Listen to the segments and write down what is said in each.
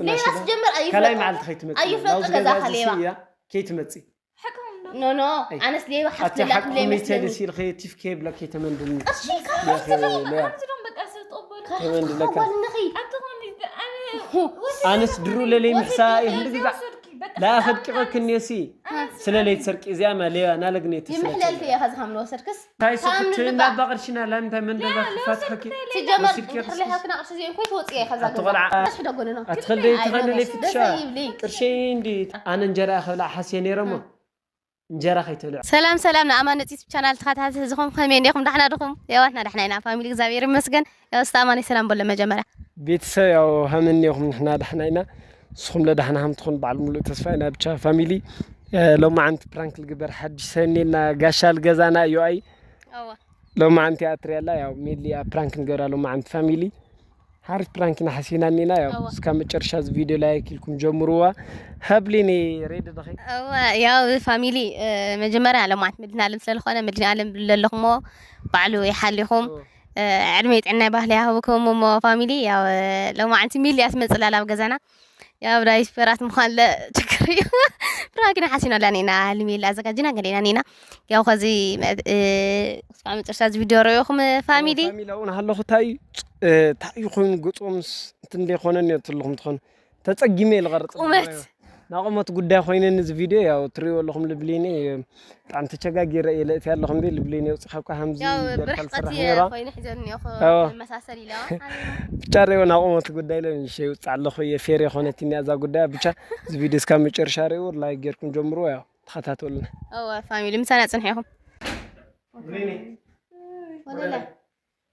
ሌባ ስጀምር ኣይፍለጥ ካልኣይ መዓልቲ ከይትመጽእ ኣይፍለጥ ናብዚ ገዛ ገዛ ከሌባ እያ ከይትመጽእ። ኖ ኖ ኣነስ ሌባ ሓፍትላት ለይ መስለኒ። ሲልኸ ቲፍ ከይብላ ከይተመንድኒ ቅርሺ ከምዚ ዶም በቃ ዝተጠበሉ ተመንድለካ። ኣንተ ኮኒ ኣነ ኣነስ ድሩ ለለይ ምሕሳ ይህሉ ግዛ ላኣኸድቂቐክኒ ሲ ስለለይ ትሰርቂ እዚኣ ማ ሌባ ናለግኔ ይምሕለልክ እየ ከዚ ከም ንወሰድክስ እንታይ ስክት እንዳባ ቅርሽና ላምንታይ መንደባ ክፋትሐኪ ሲጀመር ወሲድኪ ድሕር ለይ ሃክና ቅርሺ እዚኦም ኮይ ትወፅእ እየ ከዛ ኣቲ ገዛ ቆልዓ። ተስሒ ደጎንኖ ኣትኸልደ ይትኸልደ ፍትሻ ደስ ይብሊ። ቅርሺ እንዲ ኣነ እንጀራ ከብላ ሓስየ ነይረሞ እንጀራ ከይትብልዕ። ሰላም ሰላም ንኣማን ነፂት ቻናል ተኸታተልቲ ዝኾም ከመይ እንዲኹም ዳሕና ድኹም የዋትና ዳሕና ኢና ፋሚሊ እግዚኣብሔር ይመስገን። ያው እስቲ ኣማን ሰላም በሎ መጀመርያ። ቤተሰብ ያው ሃመን እኒኹም ንሕና ዳሕና ኢና ንስኹም ለዳሕና ሃም ትኹን በዓል ሙሉእ ተስፋ ኢና ብቻ ፋሚሊ። እ፣ ሎማዓንቲ ፕራንክ ልግበር ሓድሽ ሰኒልና ጋሻ ልገዛና እዩ ኣይ እዋ ሎማዓንቲ ኣትርያላ ያው ሜሊ ኣብ ፕራንክ ንገብራ ሎማዓንቲ ፋሚሊ ሓሪፍ ፕራንክ ኢና ሓሲብና እኒና ያው እዋ እስካብ መጨረሻ እዚ ቪድዮ ላይክ ኢልኩም ጀምርዋ። ሃብሊኒ ሬዲ ዲኺ? እዋ ያው ፋሚሊ እ፣ መጀመርያ ሎማዓንቲ መድና ኣለም ስለዝኾነ መድና ኣለም ብለለኹሞ ባዕሉ ይሓሊኹም። እዎ። እ፣ ዕድመ ጥዕና ባህሊ ይሃብኩም እሞ ፋሚሊ ያው እ፣ ሎማዓንቲ ሚሊ እያ ትመፅእ ላላ ኣብ ገዛና ያው ዳይስፐራት ምዃን ለ ችግር እዩ። ፕራንክ ኢና ሓሲብና ኣላኒ ኢና ልሚል ኣዘጋጅና ገሊና ኒና ያው ከዚ መ- እ፣ እስካብ መጨረሻ እዚ ቪድዮ ረእኹም ፋሚሊ ፋሚሊ ኣብኡ ናሃለኹ እንታይ እ፣ እንታይ እዩ ኮይኑ ገጾምስ እንትን ደይኮነን እዮ ትልኹም ትኾኑ ተጸጊመ እየ ልቐርጽ ቁመት ናቆመት ጉዳይ ኮይነን እዚ ቪድዮ ያው ትሪእዎ ኣለኹም ልብሊኒ ብጣዕሚ ተቸጋጊረ እየ ለእትያ ኣለኹ እንዲ ልብሊኒ የውፅኻ እኳ ሃምዚ ያው ጌርካ ብርሕቀት ዝስራሕ እየ ነይራ ኮይኑ ሒዘኒ እየ ኣዎ። መሳሰል ኢለዋ ብቻ ሪእዎ ናቆመት ጉዳይ ለ ንሸ ይውፅእ ኣለኹ እየ ፌር የኾነትኒ እዛ ጉዳይ ብቻ እዚ ቪድዮ እስካብ መጨረሻ ሪእዎ ላይክ ጌርኩም ጀምርዎ ያው ተኸታተሉና እወ ፋሚሊ ምሳና ፅንሑ ኢኹም ብሌኒ ወለላ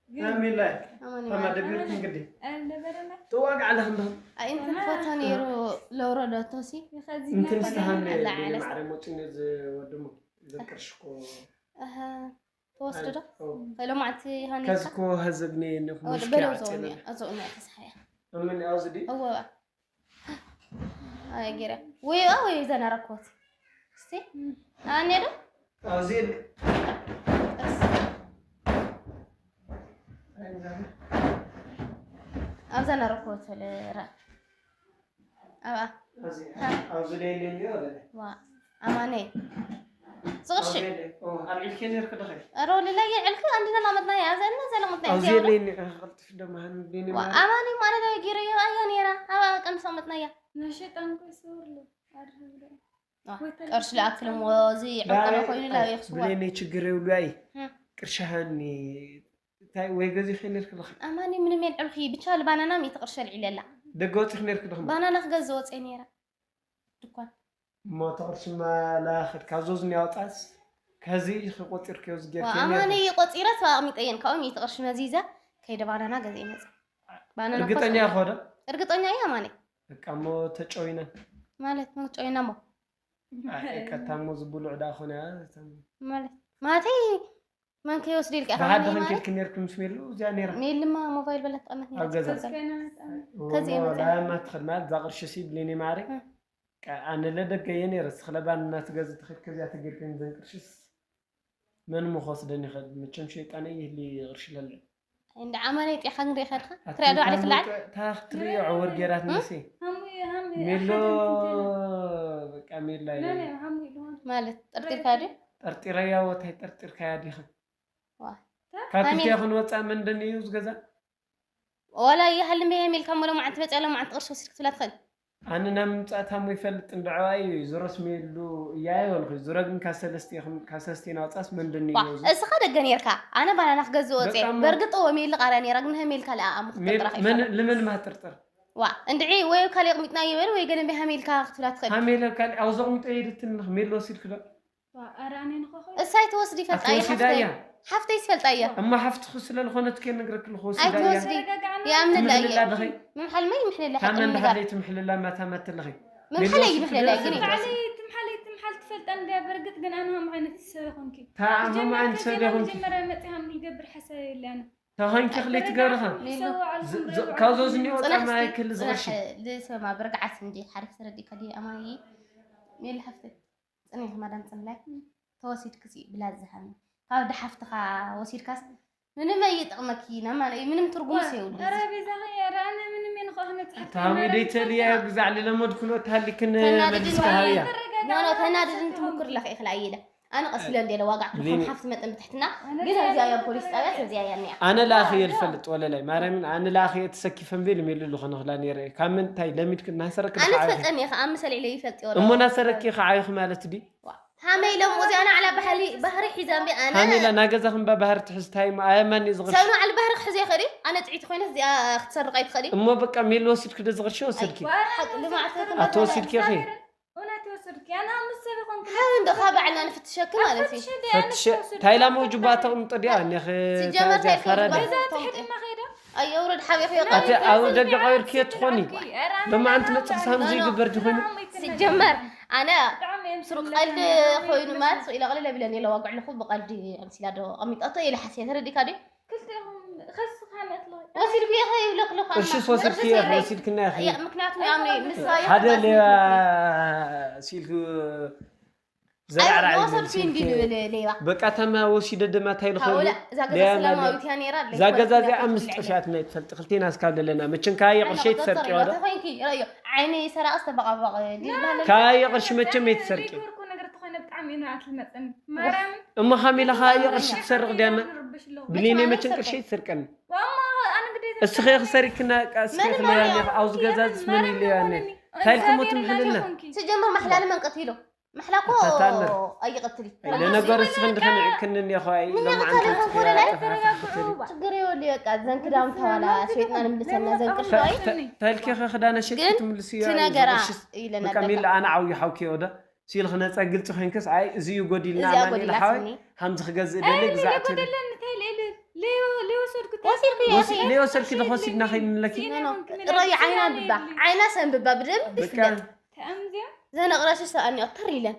ካሜላ ኣማን ከማ ይባል። ደቢርኩም ግዲ ኣይነበረና። ተዋጋዕ ኣለኽም ዶ ኣይንትን ፎቶ ነይሩ ለውረደቶ ሲ ከዚ እንትን እናኸደ ስተሃነ ኣላ ዓለስ። ማዕረ ሞጭን ዝወድሙ ዘቅርሽኮ ኣሃ ተወስዶ ዶ ኦ። ከሎ ማዕቲ ሃኒ ከዝኮ ሀዘግኔ ነኹ ወደ መሽኪ በለው ዓጤነ። ዘውኛ ኣዘውኛ ተሳያ እምን ኣብዚ ዲ እወ ኣይ ጌረ ወይ ወይ ዘና ረኮት እስቲ ኣኔ ዶ ኣብዚ የለ። ኣብዛ ናረኮት ለራ ኣብኣ ኣብዚ ኣብዚ ደየለ እንዲዮ በለ። ዋ ኣማኔ ዝቕርሺ ኣብዚ የለ። ኦ፣ ኣብ ዒልኬ ነርክ ድኸ? ሮ ልለየ ዕልክ ኣንድና ላመጥናያ ኣብዛ እና ዘላመጥናያ ኣብዚ እዚያ የለ ወረ እንዲ፣ እ፣ ቅልጥፍ ደማህን እንዲ ዋ ማለት። ኣማኔ ማለት ጌረዮ ኣያ ነራ ኣብኣ ቀምሳ መጥናያ። ንሸጣን ኮ ይሰውርሉ ኣድርግዶ። ዋ፣ ወይ ተለፎን ቅርሺ ለኣክል እሞ እዚ ዕንቅሮ ዳይ፣ ኮይኑ ላበይ ክስዋ? ብሌነይ ችግር የብሉ ኣይ። እም። ቅርሺ ሃኒ፣ እንታይ ወይ ገዚኺ ነርኪ ዲኺ? ኣማኒ ምንም የልዕልኺ፣ ብቻ ልባናና ሚእቲ ቅርሺ ኣልዒለላ። ደገ ወፂኺ ነርኪ ዲኺ? ባናና ክገዝእ ወፅየ ነይረ ድኳን። እሞ እቲ ቅርሺ ማ ላኽድ፣ ካብ ዞዝ እኒኣ ወፃእስ፣ ከዚ ኢኺ ቆፂርክዮ፣ እዚ ዋ፣ ጌርክዮ ኣማኒ ነርኪ? ቆፂረስ ኣቕሚጠየን፣ ካብኡ ሚእቲ ቅርሺ መዚዘ፣ ከይደ ባናና ገዚአ መፅእ። ባናና እርግጠኛ እኮ ኢኺ ዶ? እርግጠኛ እየ ኣማኒ። በቃ እሞ ተጨዊና። ማለት፣ ጨዊና እሞ። ኣይ፣ ቀጥታ እሞ ዝብሉዕ ደኣ ኾነ፣ እያ፣ እቶም ማለት፣ ማለተይ፣ መን ከይወስድ ኢልካ ኢኻ ብሓደ መን ማለት? ክንኬድኪ ነርኪ ምስ ሜሉ፣ እዚኣ ነይራ። ሜልማ ሞባይል በላ ተቐመጥ ነይራ። ኣብ ገዛ። ከዚ ከዚ እሞ ከዚ እየ መፅእ። ላማ ትኸድ ማለት፣ እዛ ቅርሺ ሲ ብሌኒ ማዕረ። እ። ቃ-፣ ኣነ ለደገየ ነይረ፣ ስኽለ ባን እናትገዝ ትኸድ ከዚኣ ተጌርክን ዘን ቅርሽስ። መን ምኾስደን ይኸድ፣ መቸም ሸይጣን ይህሊ ቅርሺ ለለ። እንደ ዓማለይ ጤኻ ክንደይ ኸድካ? ኣቲ ትሪኣ ዶ ባዕለይ ክልዓል? ታኽ ትሪኦ ዕውር ጌራት እም? ንሲ። ሃሙ፣ ሃሙ፣ ሜሎ፣ ሓንቲ እንትን። በቃ ሜላ እዩ። መን እዩ ሃሙ ኢልዋ? ማለት፣ ጠርጢርካ ድዩ? ጠርጢረያ ወታይ ጠርጢርካያ ዲኻ? ዋ። ካብ ሃሚል። ክልቲኣ ክንወፃእ መንደን እዩ ዝገዛ? ዋላ ይሃልም ብሄም ኢልካ እሞ ሎማዓንቲ መፅያ ሎማዓንቲ ቅርሺ ወሲድክ ትብላ ትኽእል። ኣነ ናብ ምምፃእታ እሞ ይፈልጥ እንድዕባይ እዩ። ዙረስ ሜሉ እያ ይበልኩ። ዙረ ግን ካብ ሰለስቴኹም፣ ካብ ሰለስቴና ወፃስ መንደን ዋ፣ እዩ እዚ? እስኻ ደገ ኔርካ። ኣነ ባናና ክገዝእ ወፅየ። በቃ እሞ በርግጥ እዎ ሜሊ ቃርያ ኔራ፣ ግን ሃሜልካ ለኣ ኣሙ ሜል-፣ ክትጥርጥራ መን-፣ ከይፋል። ልመን ማትርጥር? ዋ፣ እንድዒ ወይ ካልእ ኣቕሚጥና ይበል ወይ ገለ እምቢ ሃሜልካ ክትብላ ትኽእል። ሃሜለ ካልእ፣ ኣብ ዘቕምጦ የድትንኽ ሜሉ ወሲድክ ዶ? ዋ፣ ኣረ ኣነ ንኸኸ እሳይ ትወስድ ይፈልጣ እያ ኣትወስዳ ሓፍተይ። እያ። ሓፍተይ ትፈልጣ እያ። እማ ሓፍትኹ ስለ ዝኾነት ከ ነግረክ ኣለኹ፣ ወሲዳ እያ። ኣይትወስዲ። ተረጋጋዕና። ይኣምንላ እየ። ትምሕልላ ድኸይ? ምምሓል መይ ይምሕልላ ትምሕልላ። ሓደይ ትምሕልላ ማታ ማትለኸይ። ምምሓል ሜልዋ ይምሕልላ ስልክ ግን ባዕለይ ትምሓለይ ትምሓል ትፈልጣ እንድያ፣ በርግጥ ግን ኣነ ሃም ዓይነት ሰብ ይኾንኪ። ታ ሃም ዓይነት ሰብ ይኾንኪ። መጀመርያ መፅእ ሃም ልገብር ሓሳብ የለን። ታ ኾንኪ ክልይ ትገብርኻ። ሜሉ። ዝ-፣ ዝ-፣ ካብ ዞ ዝኒኦ ጽናሕ ጫማ እስቲ፣ ኣይክል ጽናሕ፣ ዝቕርሺ። ልሰማ ብርግዓት እንጂ ሓሪፍ ተረዲእካ ድየ ኣማኒ? ሜሉ ሓፍተይ። ጽንሒ ማዳም ጽንላይ እም። ተወሲድክሲ ብላ ዝሃኒ ካብ ደሓፍትኻ ወሲድካስ ምንም ኣይጠቕመኪ ናማለይ ምንም ትርጉምስ የብሉ። ኧረ ቤዛኺ ኧረ ኣነ ምንም እየ ንኸ ክነፅሓፍ ታሚ ደይተልያ ግዛዕ ልለመድኩ ነው ታሊክን ተናድድን መልስካ ሃብያ ኖ ኖ ተናድድን ትሙክር ለኺ ኢኽላ እይለ ኣነ ቀስ ኢለ እንዴለ ዋጋ ትልኩም ሓፍቲ መጠን ብትሕትና ግን እዚኣ እያ ፖሊስ ጣብያ እዚኣ እያ እኒኣ ኣነ ላኺ የልፈልጥ ወለላይ ማርያምን ኣነ ላኺ የተሰኪፈን ቤል የሚሉ ልኾነ ክላ ነረ ካብ ምንታይ ለሚድክ እናሰረክ ኣነ ትፈልጠኒ ኢኻ ኣብ ምሰል ኢለ ይፈልጥ ይወላ እሞ እናሰረክ ኢኻ ዓይኹ ማለት ድዩ ሃመይ ኢሎም እዚኣ ናዕላ ባህሊ ባህሪ ሒዛ እምቢ ኣነ ሃሜላ ናገዛኽን ባ ባህር ትሕዝታይ ኣየማን እዩ ዝቕርሽ ሰብ ናዕሊ ባህሪ ክሕዞ ይኽእል እዩ ኣነ ጥዒቲ ኮይነ እዚኣ ክትሰርቕ ኣይትኽእል እዩ እሞ በቃ ሜል ወሲድክ ዶ ዝቕርሽ ወሰድኪ ሓቂ ልማዕተትን ኣቶ ወሲድኪ ኢኺ እውነት ይወስድኪ ኣነ ኣብ ምስ ሰብ ይኾንኩ ሓው እንዶ ካብ ባዕልና ንፍትሸኪ ማለት እዩ ፈትሸ ታይላ መውጅባ ተቕምጦ ድያ እኒኺ ሲጀመር ታዚያ ፈረደ ገዛ ትሕድና ኸይዳ ኣየውረድ ሓቢኺ ኣቲ ኣብ ደገ ቀይርክዮ ትኾኒ ሎማዓንቲ መፅእ ክሳብ ዝይግበር ድኾይኑ ሲጀመር ኣነ ስሩ ቀልዲ ኮይኑ ማለት ኢለ ቀልል ኣቢለ እኔ ለዋግዕ ኣለኹ ብቀልዲ ኣምሲላ ዶ ቀሚጣቶ ኢለ ሓስየ ተረዲካ ድዩ ክልቲኹም ኸስኻ ነጥሎ ወሲድኩ ኢኸ ይብለክልኹ ቅርሽስ ወሲድክዮ ወሲድክና ኢኺ ምክንያቱ ንስዋ ሓደ ሌባ ሲልኩ ዘራዕራዕ ወሰድኩ እንዲ ንብል ሌባ በቃ ተማ ወሲደ ድማ እንታይ ልኾኑ እዛ ገዛ ሰላማዊት እያ ነይራ እዛ ገዛ እዚኣ ምስ ጠፊኣትና ይትፈልጥ ክልቴና እስካብ ዘለና መቸም ካየ ቅርሸይ ትሰርቂ ወደ ኮይንኪ ረዮ ዓይኒ ሰራቂ ዝተበቃበቀ ድባለ ካየ ቅርሺ መቸም ኣይትሰርቂ ይገርኩ ነገር ተኾይነ ብጣዕሚ እዩ ንኣት ልመፀኒ ማርያም እሞ ካሜላ ካየ ቅርሺ ትሰርቅ ድያና ብሌኔ መቸም ቅርሺ ኣይትሰርቀኒ ዋማ ኣነ ግዴታ እስኸ ክሰሪክና ቃስከ ክለያኒ ኣብዚ ገዛ ዝስመን ኢለያኒ ታይልክሞ ትምሕልና ስጀምር ማሕላሊ መንቀት ኢሎ ማሕላ እኮ ተታምር። ኣይቀትል ለነገሩ እስኺ እንድኸንዕክንን ኢኹ ኣይ ሎማዓንቲ ችግር የብሉ በቃ ዘን ክዳውንቲ ዋላ ሸይጥና ንምልሰና ዘን ቅርሺ ታይልኪ ክዳነ ሸይጥ ግን ትምልስዮ ትነገራ በቃ ሚል ኣነ ዓብዩ ሓውኪ ወደ ሲል ክነፀ ግልፂ ኮይንክስ ኣይ እዚ እዩ ጎዲልና እዚኣ ኣማን ኢለ ሓወይ ጎዲላትኒ ሃምዚ ክገዝእ ደሊ ግዛእቲ ጎደለኒ ተይል ኢሉ ሊወሰድኩ ወሲድኩ ወሲ- ሊወሰድኪ ዶ ወሲድና ከይንለኪ ረይ ዓይና ብባ ዓይና ሰንብባ ብደንብ በቃ ይፍለጥ ተኣምዚያ ዘነቕረሽሽ ሰኣኒኦ ተር ኢለን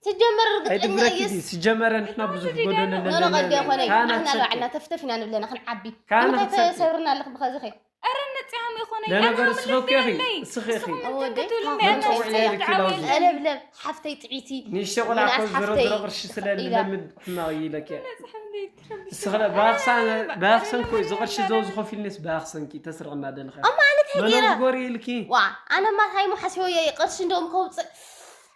ስጀመር ርግጠኛ ኣይድብረኪ እየስ ድዩ ስጀመረ ንሕና ብዙሕ ጎደለና ኖኖ ቀልዲ ኣይኮነ ካና ንሕና ትሰኪ ባዕልና ተፍተፊና ንብለና ክንዓቢ ካና እንታይ ትሰኪ ተሰብርና ኣለኽ ብኸዚ ኸይ ኣረ ነፂሃም ይኾነ ለነገሩ እስኺ እኮ ኢኺ እስኺ ኢኺ ወደይ መን ፀውዒ ነይርኪ ለውዚ ለብለብ ሓፍተይ ጥዒቲ ንእሽተይ ቆልዓ እኮ ምናስ ዝሮ ሓፍተይ ዝሮ ቅርሺ ስለሊ ኢላ። ለምድ ሕማቕ ይለኪ እስኺ ባክሳን ባክሰን ኮይ ዝቕርሺ ዘው ዝኸፊልኒስ ባክሰንኪ ተስርቕና ደልኻ እማ ኣነ እንታይ ገይረ መኖም ትጎሪ ኢልኪ ዋ ኣነማ ታይሞ ሓሲቦ እየ ቅርሺ እንደውም ከውፅእ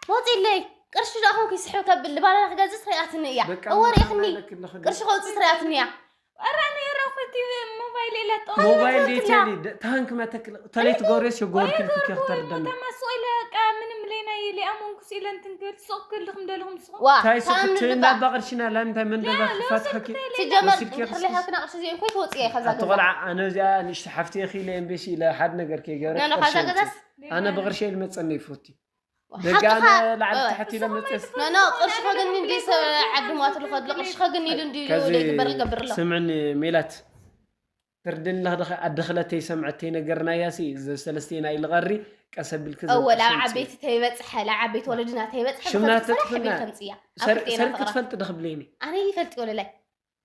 መውፅእለይ ቅርሺ ዳኹም ክስሕብ ከብል ልባና ክገዝእ ትሪኣትኒ እያ በቃ እወ ሪእኽኒ ለክልኽ ቅርሺ ከውፅእ ትሪኣትኒ እያ ኣረ ነይረ ኮቲ ሞባይል ኢለ ሞባይል ዴቴሊ ታንክ መተክል ተለይ ትገብርስ የጎርክን ክከፍተር ደም ተማስቆ ኢለ ቃ ምንም ለይና ኢለ ኣመንኩስ ኢለ እንትን ክብል ሱቅ ክልኹም ደልኹም ስኹም ዋ ታይ ታምኒ ስክት ልባ እናባ ቅርሽና ላምታይ መንደባ ክፋት ሓኪ ሲጀመር ወሲድኪ ቅርሽስ ክትርሕክና ቅርሺ ዘይኮይ ትወፅእ እየ ከዛ ገዛ ኣተቆልዓ ኣነ እዚኣ ንሽተ ሓፍቲ ኢኺ ኢለ እምቤሲ ኢለ ሓደ ነገር ከይገብረ ኖኖ ቅርሺ ካዛ ኣምፅእ። ገዛስ ኣነ ብቕርሺ ኢለ መፀኒ ይፈቲ ደቂ ሓቅኻ ኣነ ላዕሊ ታሕቲ ኢለ መፀስ ኖኖ ቅርሺ ከግኒ እንዲ ሰብ ዓዲ ሟት ልኸድሎ ቅርሺ ከግኒ ኢሉ እንዲ ከዚ ይግበር ልገብር ኣሎ ስምዕኒ ሜላት ትርድኒ ለኽደኸ ኣደኽለተይ ሰምዐተይ ነገርናያ ሲ ዘሰለስቴና ኢልቐሪ ቀሰብልክ እወ ላብ ዓበይቲ ተይበፅሐ ላብ ዓበይቲ ወለድና ተይበፅሐ ሽምና ብኸምፅያ ተጥፍና ሰሪሕ ከንፅያ ሰር- ሰርኪ ትፈልጥ ዶ ክብለኒ ኣነ ይፈልጥ ወለላይ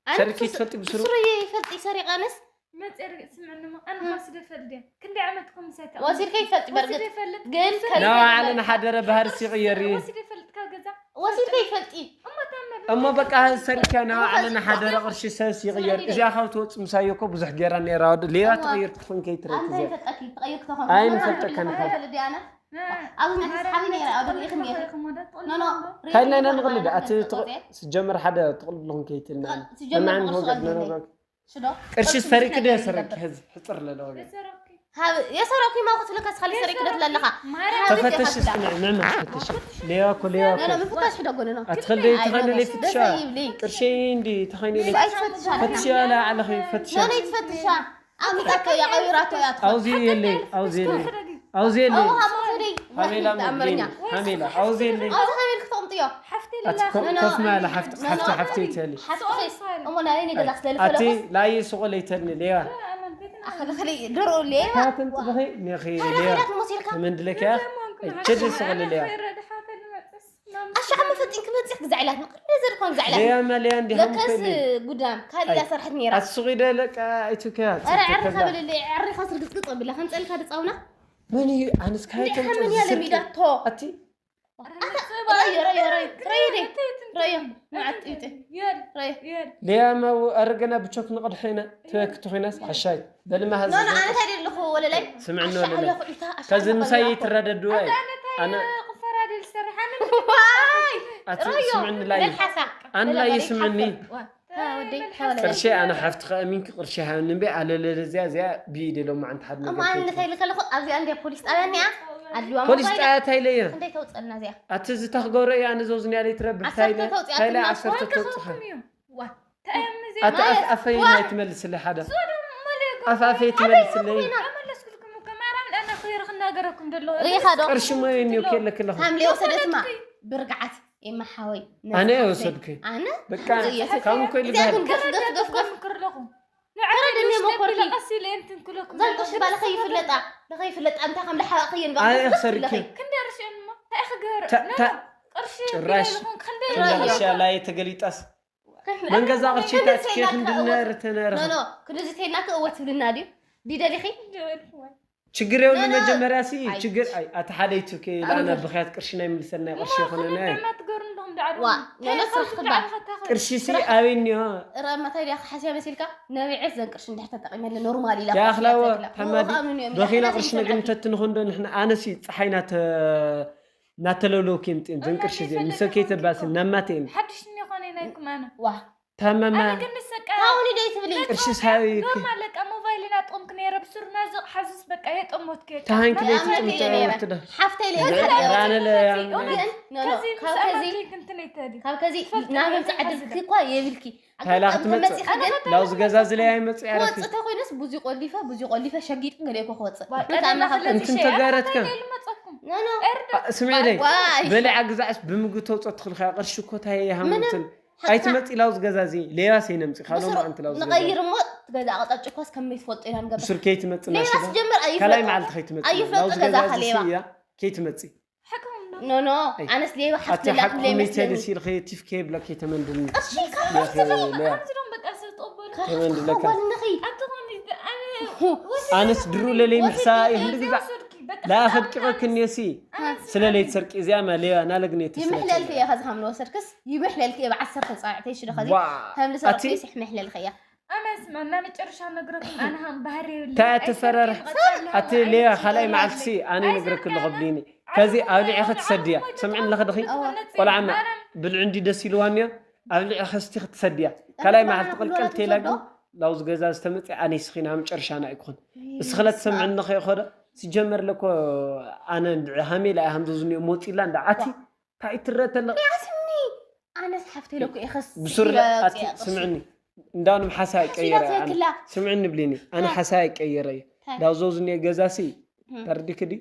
ኣነ ሰርኪ ብሱ- ትፈልጥ ብስሩ ብስሩ እየ ይፈልጥ ይሰሪቕ ኣነስ መፅር ስምዕንሞ ኣነ ወስደ ፈልድ እየ ክንዲ ዓመት ኮምሳይ ወሲድከ ይፈልጥ በርግጥ ፈልጥ ግን ናባዕለን ሓደረ ባህርሲ ይቕየር እዩ ወስደ ፈልጥ ካብ ገዛ ወሲድከ ይፈልጥ እዩ እሞ ታመር እሞ በቃ ሰሪካ ናባዕለን ሓደረ ቅርሺ ሰስ ይቕየር እዚኣ ካብ ትወፅእ ምሳዮ እኮ ብዙሕ ገይራ ነይራ ወዲ ሌባ ትቕይር ክትኾን ከይትረክ ኣንተ እዚኣ ይፈልጠኪ ትቐይር ክትኾን ኣይንፈልጠካን ኢኻ። ፈልጥ ኣነ ኣብዚ ናይ ሓቢ ነይራ ኣብ ኢኽም ነይራ ኖኖ ካይድና ኢና ንቕልድ ኣቲ ትቕ- ስጀመር ሓደ ትቕልድልኹም ከይትልና ስጀመር መናዕን ንቕልድ ወገድ ንቕልድ ንረጋግ ሽዶ ቅርሺ ሰሪቂ ዶ ሰረቂ ሕዚ ሕፅር ለለ ወገድ የሰረኩ ማውቁት ልከስ ካሊ ሰሪቂ ዶ ትለለኻ ተፈተሽ እስኪ ንዕ ንዕ ተፈተሽ ሌዋ እኮ ሌዋ እኮ ኖኖ ምፍታሽ ሕደጎ ኖኖ ኣትኸልደ ተኸይነ ለይ ፍትሻ ቅርሺ እንዲ ተኸይነ ለይ ፈትሻ ላ ዓለኸ ፈትሻ ኖኖ ይትፈትሻ ኣምጣቶ ያቐቢራቶ ያትኸ ኣውዚ የለይ ኣውዚ የለይ ኣውዚ የለይ ሃሞተደይ ሃሜላ ኣምርኛ ሃሜላ ኣውዚ የለይ ኣብዚ ከመይ ክትቕምጥዮ ሓፍቲ ኣቲ ልላ ኮፍ ማለ ሓፍቲ ሓፍቲ ሓፍቲ ይተሊ ሓፍትኸ እሞ ናይ ነይ ገዛ ስለ ኣቲ ዝፈለኹ ላየ ሱቕ ለይተኒ ሌዋ ኣኽሊ ድርኡ ሌባ ካትን ጥብኺ ኔኺ ሌዋ ታዲያ መሲልካ ተመንድለኪያ እችድ ሱቕ ለሌዋ ኣሻ ዓመ ፈጢን ክመፅእ ግዛዕ ኢላትና ቅድሚ ዘድኮን ግዛዕ ኢላትና ሌዋ መለያ እንዲ ለከስ ሃምኮይነ ጉዳም ካልእ ኢላ ሰርሐት ነይራ ኣስቑ ኢለ ለቃ ኢትዮጵያ ኧረ ዕርኻ በልለ ዕሪኻ ስርግፅቅፅ ብላ ከንፀልካ ድፃውና መን እዩ ኣነስ ካየቶም ምን ያለ ሚዳቶ ኣቲ ረዮ ረዮ ረዮ ረዮ ደ ረዮ ንዓጥጢ ረዮ ሊያማ ኣረገና ብቾክ ንቐድሐ ኢና ትበክቲ ኮይናስ ሓሻይ በልማ ኖ ሀዚ ኖ ኣነ እንታይ ደለኹ ወለላይ ስምዕኒ ኣሻ ወለላይ ኣለኹ ኢታ ኣሻ ከዚ ኣለኹ ምሳይ ኢላ። ይትረደድዋ ኣነ እንታይ ኣነ ክፈራደል ዝሰርሕ ኣነ ዋይ ኣቲ ረዮ ስምዕኒ ላይ በል ሓሳ ኣነ በል ላይ በል ስምዕኒ ይትሓፈር። ዋ፣ ዋ፣ ወደይ ሓወለለይ ቅርሺ ኣነ ሓፍቲ ከእሚንኪ ቅርሺ ሃብኒ እምበይ ኣለለለ እዚኣ እዚኣ ብኢደ ሎማዓንቲ ሓደ እሞ ነገር ኣነ እንታይ ከይትብል ልከልኹ ኣብዚኣ እንዲያ ፖሊስ ጣብያ እኒኣ ኣድልዋ ፖሊስ ሞባይል ጣያ እንታይ ኢለ እየ ክንደይ ተውፀልና እዚኣ ኣቲ እዚ ታክገብሮ እያ ኣነ ዘውዝንያ ለይትረብሕ ዓሰርተ ታይለ ተውፅኣ ታይለ ትብላ ዓሰርተ ወርቂ ተውፅኻ ክኹም እዩ ዋ እንታይ እዮም እዚ ኣቲ ኣፍ ኣፈይ ዋ! ናይ ትመልስለይ ሓደ ዞሎም ኣፍ ኣፈይ ትመልስለይ ኣመለስኩልኩም እኮ ማርያም ኣነ ኸይረ ክናገረኩም ደሎ ሪኢኻ ዶ ቅርሺ ሞ እኒኦ ከለክለኹ ሃምሌ ወሰደትማ ብርግዓት ኤማ ሓወይ ነዚ ኣነ ሓፍተይ። ወሰድኩ ኣነ በቃ እየ ካብ እኮ ኢሉ እዚኣ ግን ገፍ ገፍ ገፍ ገፍ ክርለኹ ተረድኒ መኮርኪ ቀሲለ እንትንክለኩም እዛ ቅርሺ ባለ ከይፍለጣ ንኸይፍለጣ እንታይ ከም ልሓቂ እየን ኣነ ክሰርክ ክንደርሽ እሞ እንታይ ክገብር ታ- ታ- ቅርሺ ጭራሽ ቢለልኹም ክንደይ ጭራሽ ጭራሽ ያላ የተገሊጣስ መንገዛ ቅርሺ ታትኬ ክንድነር ተነረኸ ኖኖ ክንድዚ ተይልና ክእወ ትብልና ድዩ ዲደሊኺ ችግር የብሉ ኖኖ። መጀመርያ ሲ ኣይ። ችግር ኣይ ኣቲ ሓደ ይትብከ ኢላና ብኽያት ቅርሺ ናይ ምልሰና ቅርሺ ይኾነና እዩ ማትገሩ እንደኹም ዳዕዶ ዋ ኖኖ ስራሕ ክዳ ቅርሺ ሲ ኣበይ እኒኦ ረመታይ ዲያ ክሓስያ መሲልካ ነቢዐት ዘን ቅርሺ እንድሕር ተጠቂመለ ኖርማል ኢላ ያኽላወ ክሓስያ ትብላ። ተማዲ ምኡ ከኣምኑ እዮም። በኺና ያኽላ ቅርሺ ዘይሰምዐኪ። ነግምተት ንኾንዶ ንሕና ኣነሲ ፀሓይ ናተ ናተለውለውኪ ምጥን ዘን ቅርሺ እዚኦም ንሰብ ከይተባሲ ናማተይን ሓድሽ እኒኾነ ናይኩም ኣነ ዋ ታመማ ኣነ ግን ንሰቃ ታውኒ ዶ ትብሊ ቅርሺ ሳቢኪ ኖርማል ለቃ ሞባይል ናጥቆምክ ነይረ ብሱርና ዝሓዙስ በቃ የጠሞትክ ተሃንኪ ናይ ለይቲ ኣመት ጥምተ እየ ነይረ። ወርትደ ሓፍተይ ለይ ራነ ለያነ ግን ኖኖ ካብ ከዚ ከዚ ካብ ከዚ ናበምፃ ዕድልኪ እኳ የብልኪ ታይላ ክትመፅእ ላውዚ ገዛ ዝለያ ይመፅእ ያረፊ ክወፅእ ተኮይነስ ብዙ ቆሊፈ ብዙ ቆሊፈ ሸጊጥ ገለ እኮ ክወፅእ ቀደም ታና ካብ ናኸለዚ እንትን ሸያ ተጋረትካ። እንታይ ኢሉ መፀኩም ኖኖ ኤርዶ ስምዒ ደይ ዋይ በሊዓ ግዛዕስ ብምግቢ ተውፀ ትኽልካ ቅርሺ እኮ ታይ ሃምትን ኣይትመፂ ላውዚ ገዛ እዚ ሌባስ ይነምፂ ካልኦ ማዓንቲ ላውዚ ገዛ ንቀይር እሞ ትገዛ ቀፃጭ እኳስ ከመይ ትፈልጡ ኢና ንገብር ብሱር ከይትመፅና ሌባስ ጀምር ካልኣይ ኣይፍለጥ መዓልቲ ከይትመፅና ኣይፍለጥ ላውዚ ገዛ ገዛ ከሌባ እዚ እያ ከይትመፅእ ሕክም ኖኖ ኣነስ ሌባ ኣቲ ሓፍትላ ሓቂ ክብለ ኮሚቴ ይመስለኒ ደስ ኢልኸ ቲፍ ከይብለኪ ተመንድኒ ቅርሺ ካብ ሓፍትላ ዝዶም በቃ ዝተቀበሉ ተመንድለካ ከዋልንኺ ኣትኾኒ ኣነስ ድሩ ለለይ ምሕሳ ይኹን ግዛ ላኣኸድቂቐክኒ ሲ ስለለይ ትሰርቂ እዚኣ ማለያ ናለግኔት ይምሕለልክ እየ ከዚ ከም ንወሰድክስ ይምሕለልክ እየ ብዓሰርተ ፃዕተይ ሽዶ ከዚ ከም ኣቲ ዝሰረቅኩ ይስሕ ምሕለልክ እያ ኣነስ እና መጨረሻ ነግረኩም ኣነ ሃም ባህር የብለ እንታይ ትፈረር ኣቲ ሌያ ካልኣይ መዓልቲ ሲ ኣነ ይነግረክ ኣለኹ ብሊኒ ከዚ ኣብሊዐ ክትሰድያ ሰምዕን ለኸ ድኺ ቆልዓማ ብልዒ እንዲ ደስ ኢልዋ እኒኦ ኣብሊዐ ከስቲ ክትሰድያ ካልኣይ መዓልቲ ቅልቀል ቴላ ግን ላውዚ ገዛ ዝተመፅእ ኣነ ይስኺና መጨረሻና ኣይኮን እስኽለ ትሰምዕኒ ኸይኸዶ ሲጀመር ለኮ ኣነ እንድዒ ሃሜ ላይ ሃምዞ ዝኒኦ ሞፂላ እንዳ ዓቲ እንታይ ትረተለ ያስኒ ኣነስ ሓፍተይ ለኩ ኢኸስ ብሱር ኣቲ ስምዕኒ እንዳውንም ሓሳይ ቀየረ ኣነ። ትክላ ስምዕኒ ብሊኒ ኣነ ሓሳይ ቀየረ እዩ ዳው ዘው ዝኒኦ ገዛ ሲ ተርዲክ ዲ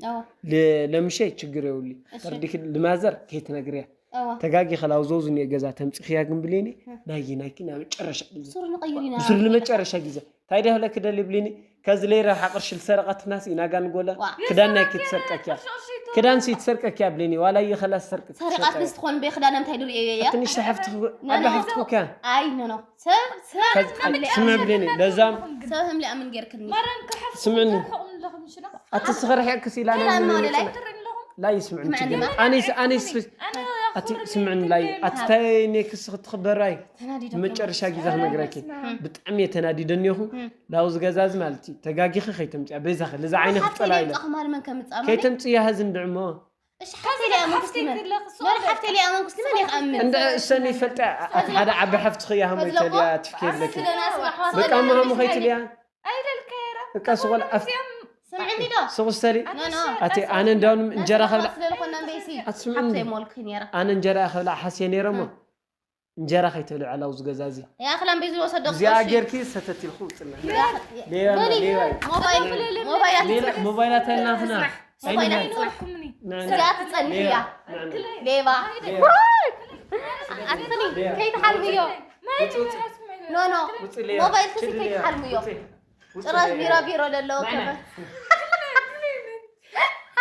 ለምሸይ ችግር የውሊ ተርዲክ ልማዘር ከይትነግርያ ተጋጊ ከላው ዘው ዝኒኦ ገዛ ተምፅኽያ ግን ብሊኒ ናይጊ ናይኪ ናብ መጨረሻ ሱር ንቀይር ኢና ብሱር ንመጨረሻ ግዜ እንታይ ደህለ ክደሊ ብሊኒ ከዚ ለይ ረብሓ ቅርሺ ዝሰረቀትናስ ኢናጋ ንጎለ ክዳን ናይ ክትሰርቀኪያ ክዳን ሲ ትሰርቀኪያ ብሊኒ ዋላ ይኸላ ዝሰርቅ ሰረቃት ንስ ትኾን በይ ክዳና እንታይ ድርእዮ እያ ትንሽ ተሓፍትኩ ኣባ ሓፍትኩካ ኣይ ኖ ኖ ሰብ ሰብ ስምዕ ብሊኒ ለዛም ሰብ ህምሊ ኣምን ጌርክኒ ስምዕኒ ኣቲ ስኽርሕክስ ኢላ ናይ ክዳን ምንመ ማለላይ ላይ ይስምዕኒ ኣነስ ኣነስ ኣቲ ስምዕኒ ላይ ኣቲ ታይ ኔክስ ክትኽበራይ መጨረሻ ግዜ ክነግረኪ ብጣዕሚ የተናዲደኒ ይኹ ላውዚ ገዛዚ ማለት እዩ ተጋጊኺ ከይተምፅያ በይዛኸ ልዛ ዓይነ ክፀላ ኢለ ማልመን ከምፃማ ከይተምፅያ ህዚ እንድዕሞ እሺ ሓፍተይ ሊኣ መንኩስቲ መን ኖር ሓፍተይ ሊኣ መንኩስቲ መን ይኽኣምን እንደ እሰኒ ይፈልጣ ኣቲ ሓደ ዓቢ ሓፍትኺ እያ ሃሞ ይተልያ ትፍኬለኪ በቃ መሃሙ ከይትልያ በቃ ስቆል ኣፍ ስምዕኒ ዶ ስቁስተሊ ኖ ኖ ኣቲ ኣነ እንዳውንም እንጀራ ከብላ ስለልኮና እምበይሲ ኣትስምዕኒ ሓፍተይ ሞልኩ ነይራ ኣነ እንጀራ ከብላ ሓስየ ነይረ እሞ እንጀራ ከይተልዑ ኣላው ዝገዛዚ ያኽላ እምበይ ዝወሰዶ እዚኣ ጌርኪ ሰተት ኢልኩ ውፅና ሌባ ሌባ ሞባይል ሞባይላት ሌባ ሞባይላት ኣይናኽና ሞባይላት ኣይናኽና ጽናሕ እዚኣ ትጸንሕ እያ ሌባ ኣትኒ ከይትሓልምዮ ኖ ኖ ሞባይል ክሲ ከይትሓልምዮ ጭራሽ ቢሮ ቢሮ ለለዎ ከመ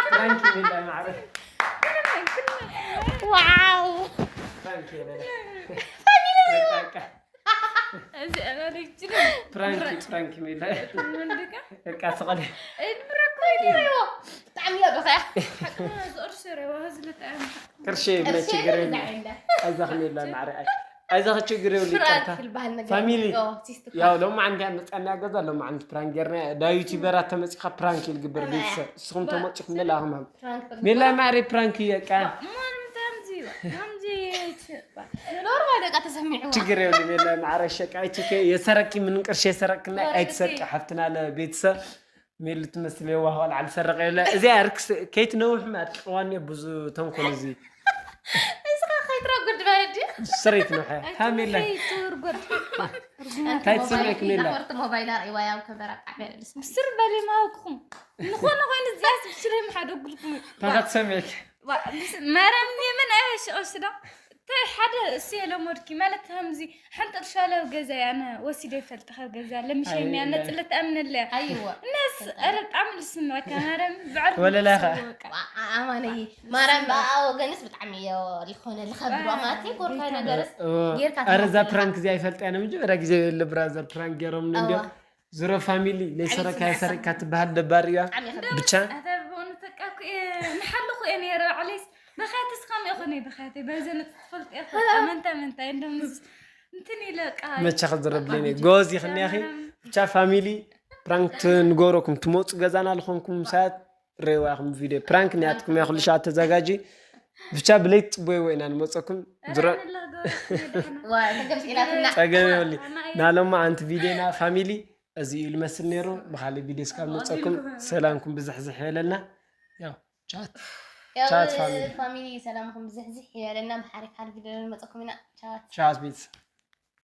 ፍራንኪ ሚላ ማዕረ ዋው ፍራንኪ ሚላ እዚ ኣናደጅ ፍራንኪ ፍራንኪ ሚላ በቃ ስቐል እያ ዶ ኸያ? ዝቕርሽ ሬዋ ዝልጣ ቅርሺ የብለ ችግር የለ። ኣይዛኽ ሜላ ማዕረ ኣይዛኽ ችግር የብለ። ይቅርታ ፕራንክ ዝበሃል ነገር ፋሚሊ ኦ፣ ሲስቱ ያው ሎማዓንቲ መፃና ገዛ ሎማዓንቲ ፕራንክ ጌርና ዳ ዩቲበራት ተመፂኻ ፕራንክ ይልግበር ቤተሰብ ንስኹም ተመፂኹም ንላኽማም ፕራንክ ሜላ ማዕረ ፕራንክ እየቃ ማንም ከምዚ ከምዚ ኖርማል በቃ ተሰሚዕዋ። ችግር የብለ ሜላ ማዕረ ሸቃ ኣይትከ የሰረቂ ምን ቅርሺ የሰረቅና ኧረ ኣይትሰርቂ ግዲ። ሓፍትና ለቤተሰብ ሜሉ ትመስል የዋህ ቆልዓ ዝሰርቕ የለ እዚኣ ርክስ ከይትነውሕ ኣድቂዋኒ ብዙ ተንኮል እዚ እስኻ ከይትረጉድ ማለት ድዩ? ስሬት ነው ሐ ሀሜላ ትውርጎድ እንታይ ትሰምዕክ ሜላ ሞባይል ኣርእዋ ያው ከበራ ጣዕሚ ደስ ብስር በሊ ማውቅኹም ንኾነ ኮይኑ እዚኣ ስብስር የምሓደጉልኩም ታካ ትሰምዕክ ማርያም የመን ኣያ ሽቐሽዳ እንታይ ሓደ እሱ የለመድኪ ማለት ከምዚ ሓንጠር ሻለ ኣብ ገዛ ኣነ ወሲደ ይፈልጥ ካብ ገዛ ለምሸኛ ኣይ፣ ነፅለት ኣምንለያ ኣይዋ እነስ ኧረ ብጣዕሚ ልስምዕካ ማርያም ብዕር ወለላኻ። በቃ ኣማነይ ማርያም ብኣ ወገንስ ብጣዕሚ እዮ ዝኾነ ዝኸብድ ማለት እዩ። ጎርፋ ነገርስ ጌርካ ኣረ እዛ ትመስል። ፕራንክ እዚኣ ይፈልጥ እያ መጀመርያ ግዜ የለ ብራዘር ፕራንክ ገይሮም እንዲዮ እዋ። ዝሮ ፋሚሊ ለይሰረካ ስምዕ የሰርካ ትበሃል ደባር እያ ብጣዕሚ ይኸብድ። ብቻ ኣታ ብእውነት በቃ እኮ እየ ንሓለኹ እየ ነይረ ባዕለይስ በኻያትስ ከም ኢኹ ነይ በኻያተይ በዘ ንጥፍልጥ እየ መንታ መንታ እንደምስ እንትን ኢለ ቃ መቻ ክዝረብለኒ ጎዝ ይኽንያኺ ብቻ ፋሚሊ ፕራንክ ንገረኩም ትመፁ ገዛና ዝኾንኩም ሰዓት ሬዋኹም ቪድዮ ፕራንክ ንያትኩም እያ ኩሉ ሻ ተዘጋጂ ብቻ ብለይት ፅቦይዎ ኢና ንመፀኩም ዝረ ዋ ተገምጢላትና ፀገም የብሊ ናሎማ ኣንቲ ቪድዮና ፋሚሊ እዚ እዩ ልመስል ነይሩ ብካሊእ ቪድዮ ስካብ መፀኩም ሰላምኩም ብዝሕዝሕ የለና ያው ቻት ያው ቻት ፋሚሊ። ፋሚሊ ሰላምኩም ብዝሕዝሕ ይበለና። ብሓሪፍ ሓሪፍ ቪድዮ ንመፀኩም ኢና። ቻት ቻት ቤተሰብ